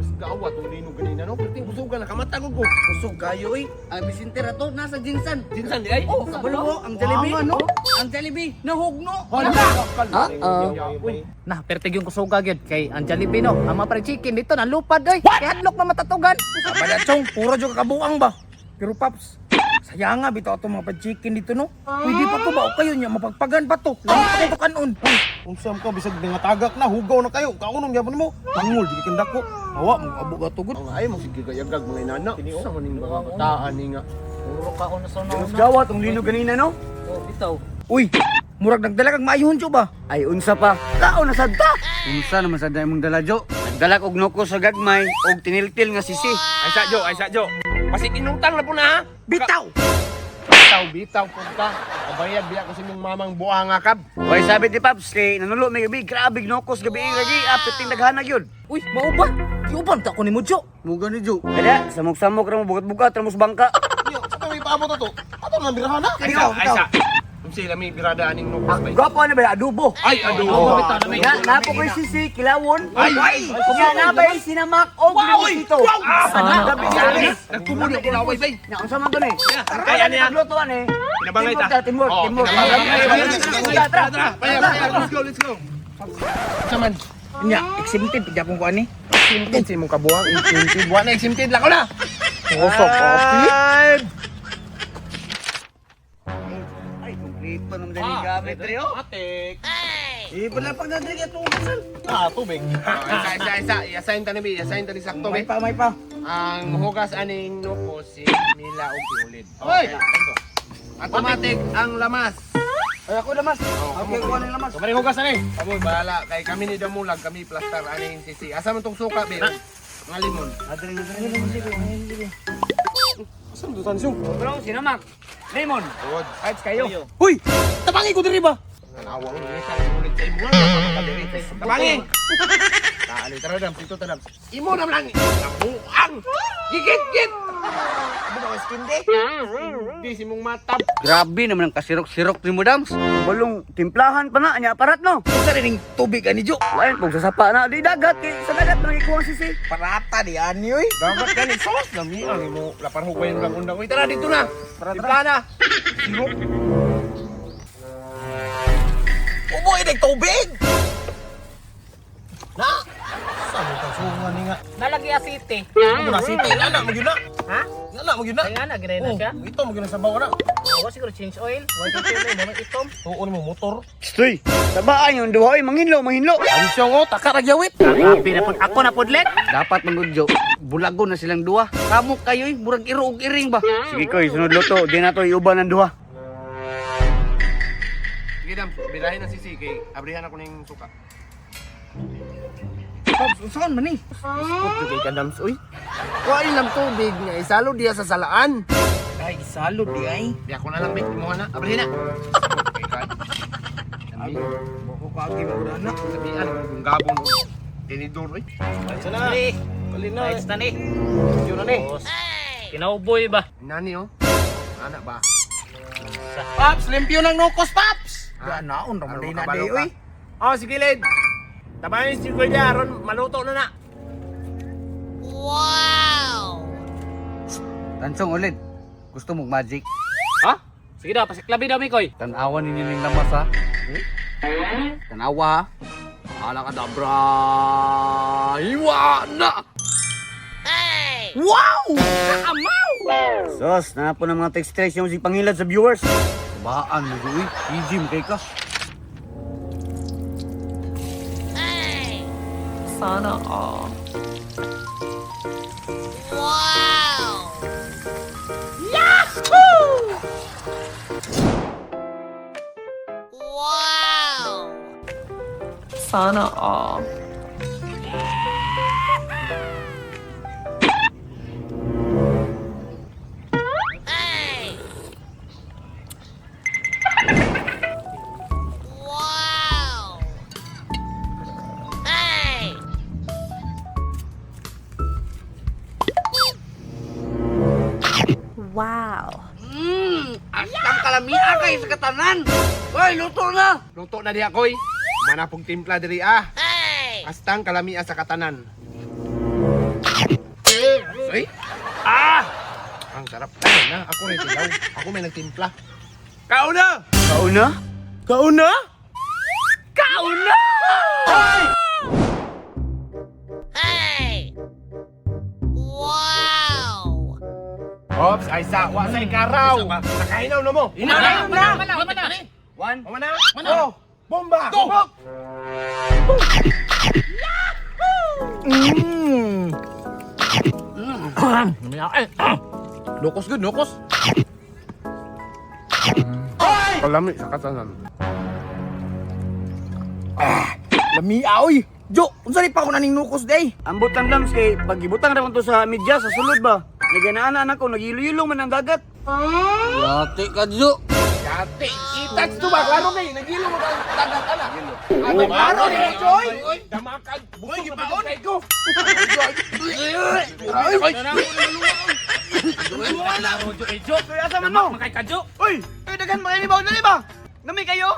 Mas gawa tong linog ganina no. Perting kusugan na kamatagog ko. Kusog kayo eh. Ang bisinter ato nasa Jinsan. Jinsan di ay. Oh, kabalo ang Jollibee. no? Ang Jollibee nahugno. Hala. Ah, Uy. Nah, pertig yung kusuga gyud kay ang Jollibee no. Ang mga fried chicken dito nalupad oy. Kay hadlok na matatugan. Abala chong, puro jud kakabuang ba. Pero paps, sayang nga bitaw ato mga pa-chicken dito no. Pwede pa to ba o kayo niya mapagpagan pa to. Lami pa kayo kanon. Unsa man ka bisag nga tagak na hugaw na kayo. Kaunom gyapon nimo. Pangol di kay dako. Awa, mo abo ka tugod. Ang ay mo sige gayagag mga inana. Sa man ning mga bataan ni nga. Puro ka ono sa Mas gawa tong linog ganina no. Oh, bitaw. Uy, murag nagdala kag maayuhon jo ba? Ay unsa pa? Kaon na sad ta. Unsa naman sad imong dala jo? Nagdala og noko sa gagmay og tiniltil nga sisi. Ay sa jo, ay sa jo. Pasig inutang na po na ha. Bitaw. Bitaw, bitaw po ka. Kabayad biya ko sa inyong mamang buha nga kab. Hoy sabi ti Paps kay nanulo may gabi grabe nokos gabi lagi apit ting daghana gyud. Uy, mao ba? Giuban ta ko nimo Jo. Muga ni Jo. Kada samok-samok ra mo bugat-bugat ra mo sa bangka. Yo, sa may paabot ato. Ato na birahan na. Ay, ikaw, Ay sa. Unsa lami birada aning nukos bay. Gwapo na ba adobo? Ay, adobo. Oh, bitaw na may. Nga napo koy sisi kilawon. Ay, ay. Nga na ba yung sinamak og limosito? Sana. Gabi gabi. Nagtumulo ko laway bay. Na unsa man to ni? Kaya niya. Pagluto ani. Pinabangay ta. Timur, Oh, timur. pinabangay. Tara, Tara, paya, paya. Let's go, let's go. Sa man. Nya, exempted pid ko ani. Exempted sa imong kabuang, exempted. Wa na exempted lako na. Oso kopi. Ay, kompleto naman din yung gamit rin, oh. Atik. Eh, pala pag nadrig atong kasal. Ah, tubig. Isa, isa, isa. I-assign ta ni bi, i-assign ta ni sakto May bi. pa, may pa. Ang hugas aning nuko si Mila ug si Ulid. Oy! Automatic ang lamas. Ay, ako lamas. Okay, ko ng lamas. Kamari hugas ani. Kamo bahala kay kami ni Damulag, kami plastar aning sisi. Asa man tong suka bi? Mga limon. Adre, adre. Asa man tansyo? Bro, sinamak. Lemon. Good. Kahit kayo. Uy, tabangi ko diri ba? Nanawa ko ni sa ulit sa imo. Tabangi. Taali tara dam, dito tara. Imo na lang. Nabuang. Gigit git. Abo ka skinde. Di si mong matap. Grabe naman ang kasirok-sirok ni mo, Dams. Balong timplahan pa na, anya aparat no. Unsa rin tubig ani jo? Lain, pag sasapa na, di dagat. Kay, sa dagat, nangikuha ang sisi. Parata di ani oy. Dapat gani sauce lami ang imo lapar hugay lang undang. Uy, tara dito na. Tara, na. Sirok. Ubo inig tubig. Na. Sa mo ka sungan ni nga. Nalagi asite. Mo na siti na na magyud na. Ha? Na na magyud na. Ay nga na ginay na siya. Oh, ito magyud na sa bawa na. Wa siguro change oil. Wa change oil mo itom. Tuon mo motor. Stoy, tabaan yung duha, oy, manginlo, manginlo. Ang siyang oh, taka ra gyawit. Grabe na pud ako na pudlet. Dapat mangudyo, bulago na silang duha. Kamo kayo, eh, murag iro og iring ba? Sige koy, sunod luto, di na to iuban ng duha. Sige dam, birahin ang sisi kay abrihan ako ning suka. Paps, unsaon man ni? Iskot jud kay kadams uy. Wa lang tubig nga isalo diya sa salaan. Ay, salud di ay. Di ako na lang may imuha na. Abrihin na. Kay kay. Sabi, Bako kaagi mo na. sabihan kung gabon. Tinidor uy. Sa na. Pre, Bali na. lights na ni. Yun na ni. Kinauboy ba? Nani oh. Ana ba? Paps, limpyo ng nukos, Paps. Ga naon ra man Aron di na makabalo di ka. oy. Oh, sige Led. Tabahin si Kuya aron maluto na na. Tansong ulit, gusto mong magic? Ha? Sige daw, pasiklabi daw mi koy. Tanawa ninyo ning lamas ha. Tanawa ha. Ala ka dabra. Iwa na. Wow! Kaamaw! Sos, na po ng mga text stress yung si pangilad sa viewers. Sabaan mo uy, i-gym kay ka. Sana all. Sana all. Wow. Astang kalamia kay sa katanan. Uy, luto na. Luto na diha koy. Manapog timpla diri ah. Astang kalamia sa katanan. Ang sarap. Ay, na, ako rin tilaw. Ako may nagtimpla. Kauna! Kauna? Kauna? Kauna! Wow! Ops, ay sa, wa sa ikaraw. Nakainaw na mo. Inaw na, mana, mana, mana. One. Mana? Mana? Oh, bomba! Go! Lukos gud, lukos. Kalami sa katanan. Lami oy. Jo, unsa ni pa ko naning nukos day? Ambot lang dams kay pag ibutang ra to sa media sa sulod ba. Naganaan na ko nagilo-ilo man ang dagat. Yati ka Jo. Yate, itats to ba? Klaro kay, nagilo mo ba ang dagat ana? Ano Klaro ni Joy. Damakag, buhay gipaon. Kay ko. Asa man mo? Makay kadyo. Uy, uy daghan mga inibaw dali ba? Nami kayo?